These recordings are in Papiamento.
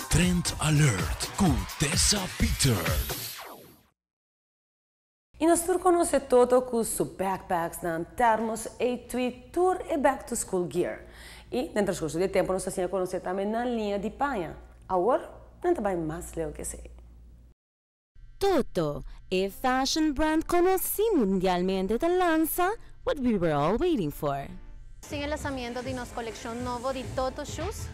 Trend Alert cu Tessa Peters. Y nos tur conoce Toto cu su backpacks, nan thermos, etui, tur e back to school gear. Y den transcurso di tempo nos a siña conoce tambe nan liña di paña. Awor, nan ta bay mas leu cu esey. Toto, e fashion brand conoci mundialmente, ta lansa what we were all waiting for. Tin e lansamento di nos coleccion nobo di Toto Shoes.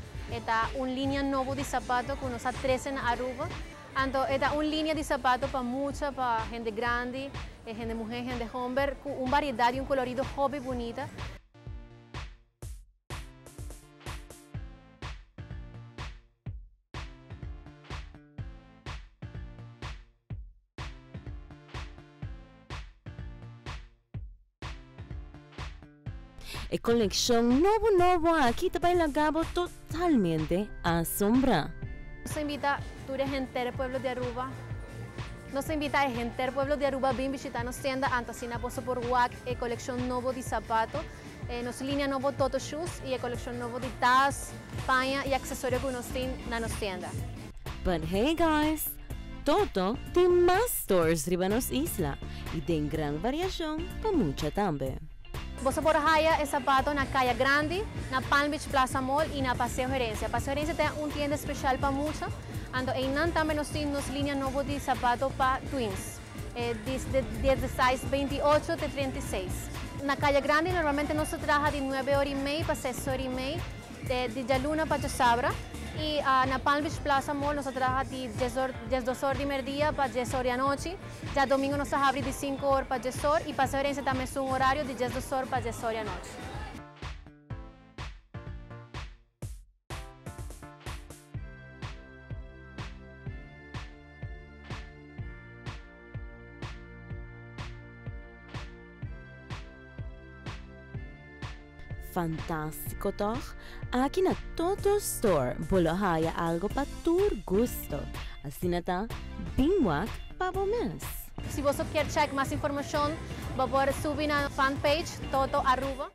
Ta un liña nobo di sapato cu nos a trece na Aruba. Anto, ta un liña di sapato pa mucha, pa hende grandi, hende muhe, hende homber, cu un variedad y un colorido hopi bunita. E coleccion nobo nobo aki ta bay laga bo totalmente asombra. Nos ta invita tur hende di pueblo di Aruba. Nos ta invita hende di pueblo di Aruba bin bishita nos tienda anto asina bo por wak e coleccion nobo di sapato. Nos liña nobo Toto Shoes y e coleccion nobo di tas, paña y accesorio cu nos tin na nos tienda. But hey guys, Toto tin mas stores riba nos isla y tin gran variacion pa mucha tambe. Bo por haya e sapato na Caya Grandi, na Palm Beach Plaza Mall y na Paseo Herencia. Paseo Herencia tin un tienda special pa mucha, anto einan tambe nos tin liña nobo di sapato pa twins. Di size 28 te 36. Na Caya Grandi normalmente nos ta traha di 9 or y mey pa 6 or y mey, di dialuna pa diasabra. Y na Palm Beach Plaza Mall nos ta traha di 10 or, 12 or di merdia pa 10 or di anochi. Diadomingo nos ta habri di 5 or pa 10 or y Paseo Herencia tambe un horario di 12 or pa 10 or di anochi. Fantastico, toch? Aki na Toto Store, bo lo haya algo pa tur gusto. Asina ta, bin wak pa bo mes. Si bo kier check mas informacion, bo por subi na fanpage Toto Aruba.